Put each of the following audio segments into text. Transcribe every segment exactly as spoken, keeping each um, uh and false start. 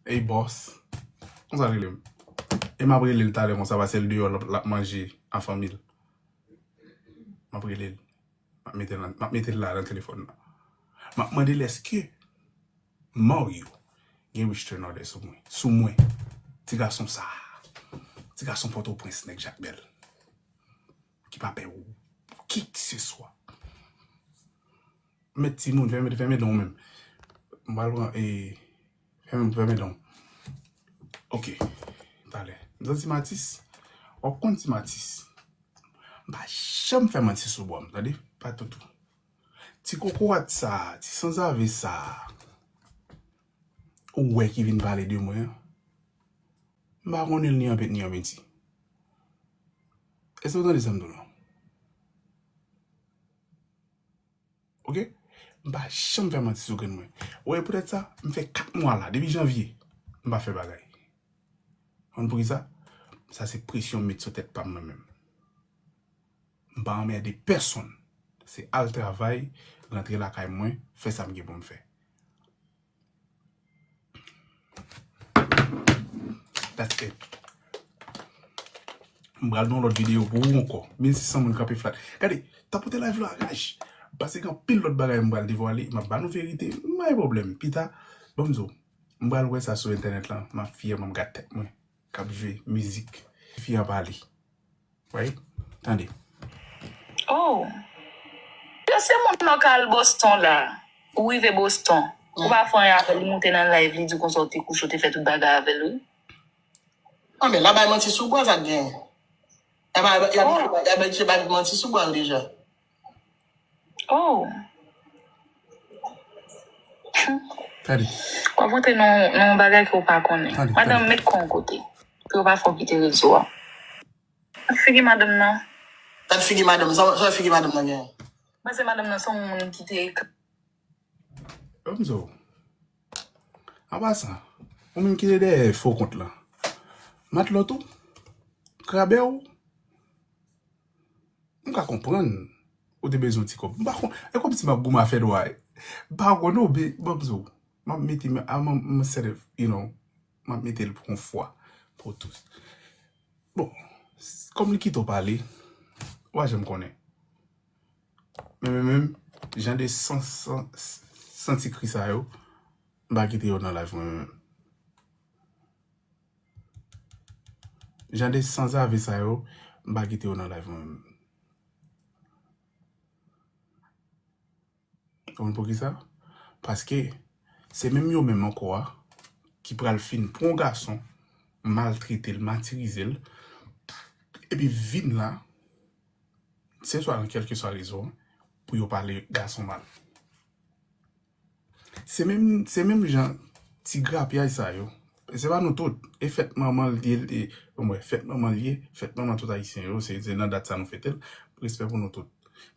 Ey, bòs. Konsa l rele m. E m ap rele l talè konsa, paske l deyò, l ap, l ap manje a fanmi l. M ap rele l. M ap mete l nan, m ap mete l la nan telefòn nan. M ap mande l èske Mario gen restrain order sou mwen. Sou mwen. Ti gason sa. Ti gason Pòtoprens, nèg Jak Bèl. Ki pa pè ou. Kikseswa. Mèt timoun, fèmen, fèmen don w menm. M pral pran, e, fèmen, fèmen don w. Ok. Talè. M santi Matis. W ap konn ti Matis. M pa janm fè manti sou bwa m, tande? Pa toutou. Ti kokorat sa, ti sanzave sa, ou wè ki vin pale de mwen an. M pa konnen l ni an pent ni an menti. Èske w tande sa m di w la? Ok? M pa janm fè manti sou grenn mwen. Ou wè, poutèt sa, m fè kat mwa la, depi janvye, m pa fè bagay. Konn poukisa? Sa se presyon m met sou tèt pa m mwen menm. M pa anmède pèsonn. Se al travay, rantre lakay mwen, fè sa m gen pou m fè. That's it. M pral nan lòt videyo pou ou ankò. Mil sis san moun kanpe flat. Gade, tapote live la raj. Paske gen anpil lòt bagay m pral devwale. M ap ba nou verite. M pa gen pwoblèm. Pita, ban m di w, m pral wè sa sou entènèt lan. M ap fyè, m ap gad tèt mwen k ap jwe mizik. Fi an pale. Right? Tande. Oh. Yo, se moun nan ka al Boston la. Ou rive Boston. Ou pa fè anyen avè l, li moute nan live, li di w konsa w te kouche, w te fè tout bagay avè l, wi. Ah, men la bay manti sou bwa, sa k gen. Y a bay, y a bay, y a bay manti sou bwa deja. Oh. Tande. W ap rantre nan, nan yon bagay ke w pa konnen. Tande, madanm, tande. Met kò yon kote. Pou yo pa fè w kite rezo a. Figi madanm nan. Gad figi madanm. Sa, sa figi madanm nan gen. Mwen se madanm nan, se yon moun ki te ekri. Ban m di w. An pasan, ou menm ki te dèyè fo kont lan. Matlòt ou? Krabè ou? M ka konprann ou te bezwen ti kòb. M pa konn, e kòmsi m ap goumen afè dwa. M pa konn ou, be, ban m di w. M ap mete, m, a, m, m, instead of, you know, m ap mete l pou yon fwa, pou tous. Bon, s-, kòm li kite w pale, w a janm konnen. Men, men, men, jan de san, san, santi kri sa yo, m pa kite yo nan live mwen menm. Jan de sanzave sa yo, m pa kite yo nan live mwen menm. Ou konn poukisa? Paske se menm yo menm ankò a ki pral fin pran yon gason, maltrete l, matirize l, epi vin la, se swa nan kèlkeswa rezon, pou yo pale gason mal. Se menm, se menm jan ti grapyay sa yo. Se pa nou tout. E fèt manman l ye, e, bon, bref, fèt manman l ye, fèt manman tout Ayisyen yo, se, se nan dat sa nou fete l. Respè pou nou tout.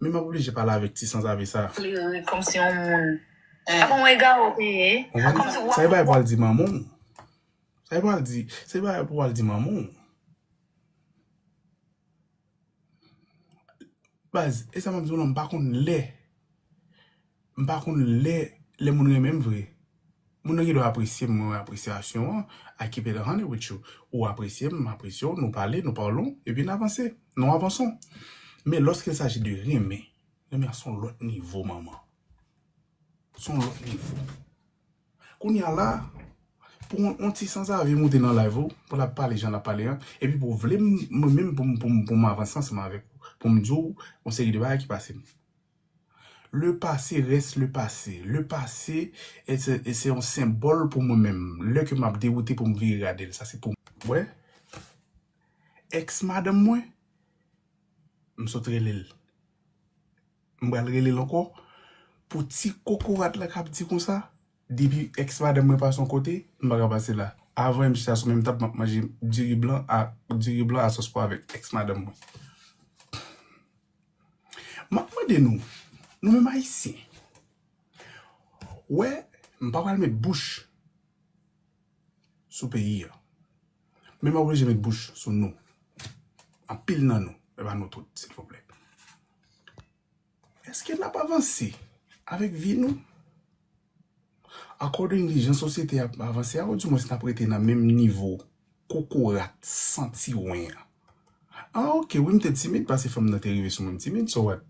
Men m ap oblije pale avèk ti sanzave sa. Li ri kòmsi yon moun. Eh. Apa w egare w te ye? Ou konprann? Kòmsi w ap... Sa e bagay pou al di manman w. Sa e pou al di, sa e bagay pou al di manman w. Baz, e sa m ap di w lan, m pa konn lè. M pa konn lè, lè moun renmen m vre. Moun nan gen dwa apresye m, mwen wè apresyasyon an, I keep it a hundred with you. Ou apresye m, m apresye w, nou pale, nou pawlon, epi n avanse, nou avanson. Men lorsqu'il s'agit de renmen, renmen an se yon lòt nivo, manman. Se yon lòt nivo. Kounye a la, pou yon, yon ti sanzave moute nan live ou, pou l ap pale jan l ap pale an, epi pou w vle m, mwen menm pou m, pou m, pou m avanse ansanm avèk ou, pou m di w yon seri de bagay ki pase m. Le passé reste le passé. Le passé, e se, e se yon senbòl pou mwen menm. Lè ke m ap dewoute pou m vire gade l, sa se pou mwen. Wè, èks madanm mwen, m sot rele l. M pral rele l ankò. Pou ti kokorat la k ap di konsa, depi èks madanm mwen pase yon kote, m pa ka pase la. Avan m chita sou menm tab, m ap manje diri blan a, diri blan a sòs pwa avèk èks madanm mwen. M ap mande nou, nou menm Ayisyen, wè, m pa pral met bouch sou peyi a. Men m oblije met bouch sou nou. Anpil nan nou, e pa nou tout, silvouplè. Èske n ap avanse avèk vi nou? Accordingly, jan sosyete a ap avanse a, ou di mwens n ap rete nan menm nivo kokorat santi wen an. Ah, ok, wi, m te timid paske fanm nan te rive sou mwen, m timid, so what?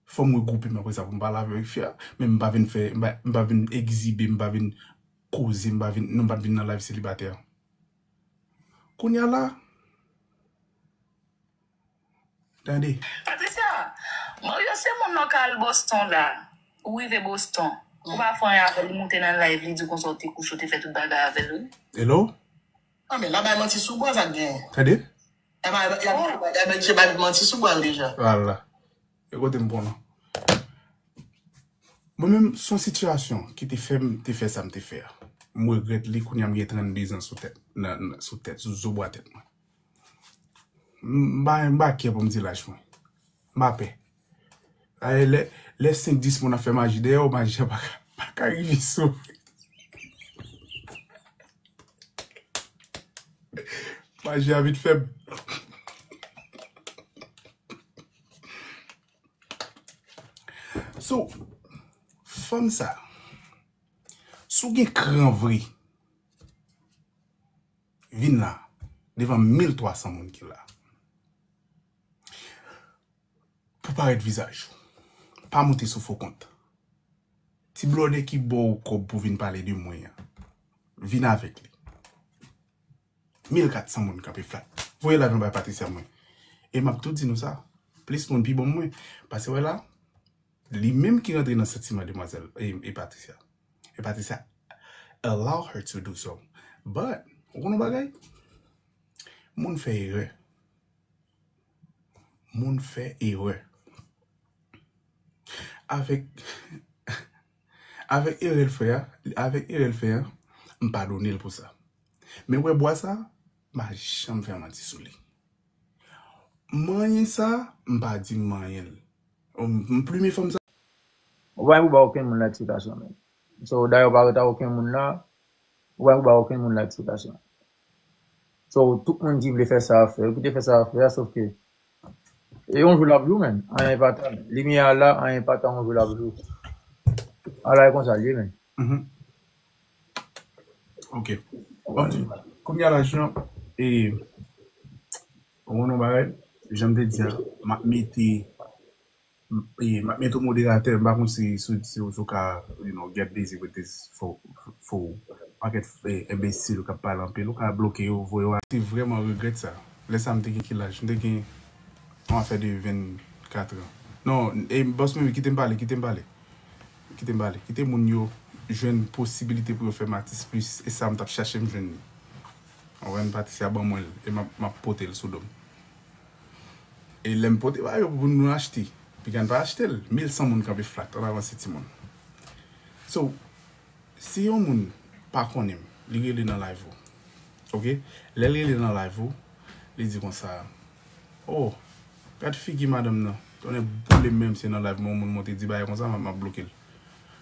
Fò m regwoupe m apre sa pou m pale avèk fi a, men m pa vin fè, m pa, m pa vin egzibe, m pa vin koze, m pa vin, nou pa t vin nan live selibatè. Kounye a la, tande. Patricia, Mario se moun nan ka al Boston la. Ou rive Boston. Ou pa fè anyen avè l, li moute nan live, li di w konsa w te kouche, w te fè tout bagay avè l, wi. Hello? Ah, men la bay manti sou bwa, sa k genyen? Tande? E pa, y ap, y ap, y ap bay manti sou bwa l deja. Vwala. E kote m pran lan. Mwen menm, se yon sitiyasyon ki te fè m te fè sa m te fè a. M regrèt li, kounye a m gen trannde zan sou tèt, nan, nan, sou tèt, sou zo bwa tèt mwen. M pa, m pa kè pou m di laj mwen. M pa pè. Lè, lè senk dis moun ap fè maji dèyè w, maji a pa ka, pa ka rive sou. Maji a vit fèb. So, fanm sa, si w gen kran vre, vin la, devan mil twa san moun ki la. Pou parèt vizaj ou. Pa moute sou fo kont. Ti blòdè ki ba w kòb pou vin pale de mwen an, vin avèk li. Mil kat san moun kanpe flat. Voye live lan bay Patricia mwen. E m ap tou di nou sa. Plis moun pi bon mwen. Paske wè la, li menm ki rantre nan santiman demwazèl e, e Patricia. E Patricia allow her to do so. But, ou konn yon bagay? Moun fè erè. Moun fè erè. Avèk, avèk erè l fè a, avèk erè l fè a, m padone l pou sa. Men wè bwa sa, m pa janm fè manti sou li. Manyen sa, m pa di manyen l. M, m plimen fanm sa. Ou pa gen pou ba okenn moun laksipasyon, men. So, dayè, ou pa ret a okenn moun la. Ou pa gen pou ba okenn moun laksipasyon. So, tout moun ki vle fè sa ap fè, yo kite fè sa ap fè a, sòf ke e yon jou l ap jou, men. Anyen pa ta. Limyè a la, anyen pa ta, yon jou l ap jou. Ala e konsa l ye, men. Mhm. Ok. Bon, kounye a la, Jean, e, ou konnen yon bagay, jan m te di a, m ap mete, m, e, m ap mete w moderatè, m pa konn si, si, si, si w ka, you know, get busy with this fo, fo, pakèt, e, enbesil k ap pale anpil, ou ka bloke yo, voye yo a. Te vrèman regrèt sa. Lè sa m te gen ki laj? M te gen yon afè de vennkat an. Non, e, bòs mwen, kite m pale, kite m pale. Kite m pale. Kite moun yo jwenn posibilite pou yo fè m atis plis. E sa m t ap chache, m jwenn li. Ou konprann? Patricia ban mwen l. E m ap, m ap pote l sou do m. E lè m pote ba yo pou nou achte. Piga n pa achte l. Mil san moun kanpe flat. Ann avanse, timoun. So, si yon moun pa konnen m, li rele nan live ou. Ok? Lè l rele nan live ou, li di konsa, "Oh, gad figi madanm nan. Tonnè boule m, menm si nan live mwen, yon moun monte di bagay konsa, m ap, m ap bloke l."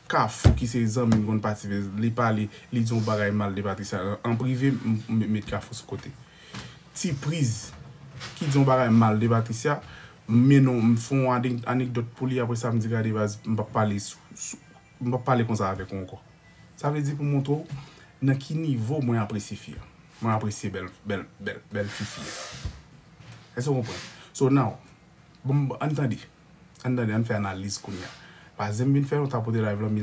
Kafou ki se zanmi m konn pati, li pale, li di yon bagay mal de Patricia. An prive, m, m met Kafou sou kote. Ti Priz ki di yon bagay mal de Patricia, m mennen, m fè yon ane-, anekdòt pou li, apre sa m di, "Gade baz, m p ap pale sou, sou, m p ap pale konsa avèk ou ankò." Sa vle di pou montre w nan ki nivo mwen apresye fi a. Mwen apresye bèl, bèl, bèl, bèl fi fi a. Èske w konprann? So now, bon, ann tande. Ann tande, ann fè analiz kounye a. Pa janm vin fè yon tapote live lan,